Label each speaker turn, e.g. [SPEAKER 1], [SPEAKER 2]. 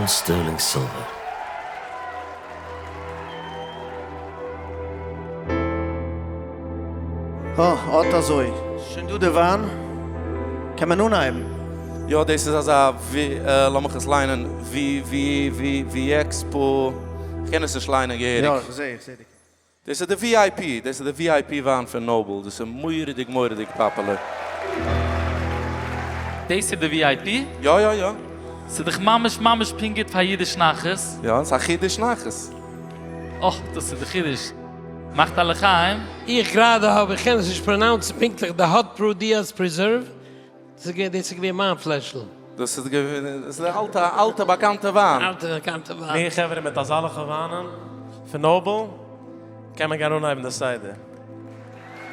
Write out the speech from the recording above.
[SPEAKER 1] Crown sterling silver.
[SPEAKER 2] אה, אט אזוי. שוין דא די וויין? קען מען אנהייבן?
[SPEAKER 3] יא, דאס איז אזא ווי, לאמיך עס ליינען, ווי ווי ווי ווי עקספא, כ'קען עס נישט ליינען געהעריג.
[SPEAKER 2] יא, כ'זעה, איך זעה די.
[SPEAKER 3] דאס איז די VIP, דאס איז די VIP וויין פון נאבל, דאס איז מורא'דיג מורא'דיג popular.
[SPEAKER 4] דאס איז די VIP?
[SPEAKER 3] יא יא יא.
[SPEAKER 4] ס'איז דאך ממש ממש פונקט גוט פאר אידיש נחת.
[SPEAKER 3] יא, ס'איז א חידוש נחת.
[SPEAKER 4] אוי, דאס איז די חידוש. מאכט א לחיים.
[SPEAKER 5] איך גראדע האב, איך קען עס נישט pronounce ן פונקטליך, די Haute Prudias Preserve, דאס איז געווען מיין פלעשל.
[SPEAKER 3] דאס איז געווען, דאס איז די אלטע אלטע באקאנטע וויין.
[SPEAKER 5] אלטע באקאנטע וויין.
[SPEAKER 6] מיר חברה מיט אזאלעכע וויינען פון נאבל קען מען גיין אנהייבן די סדר.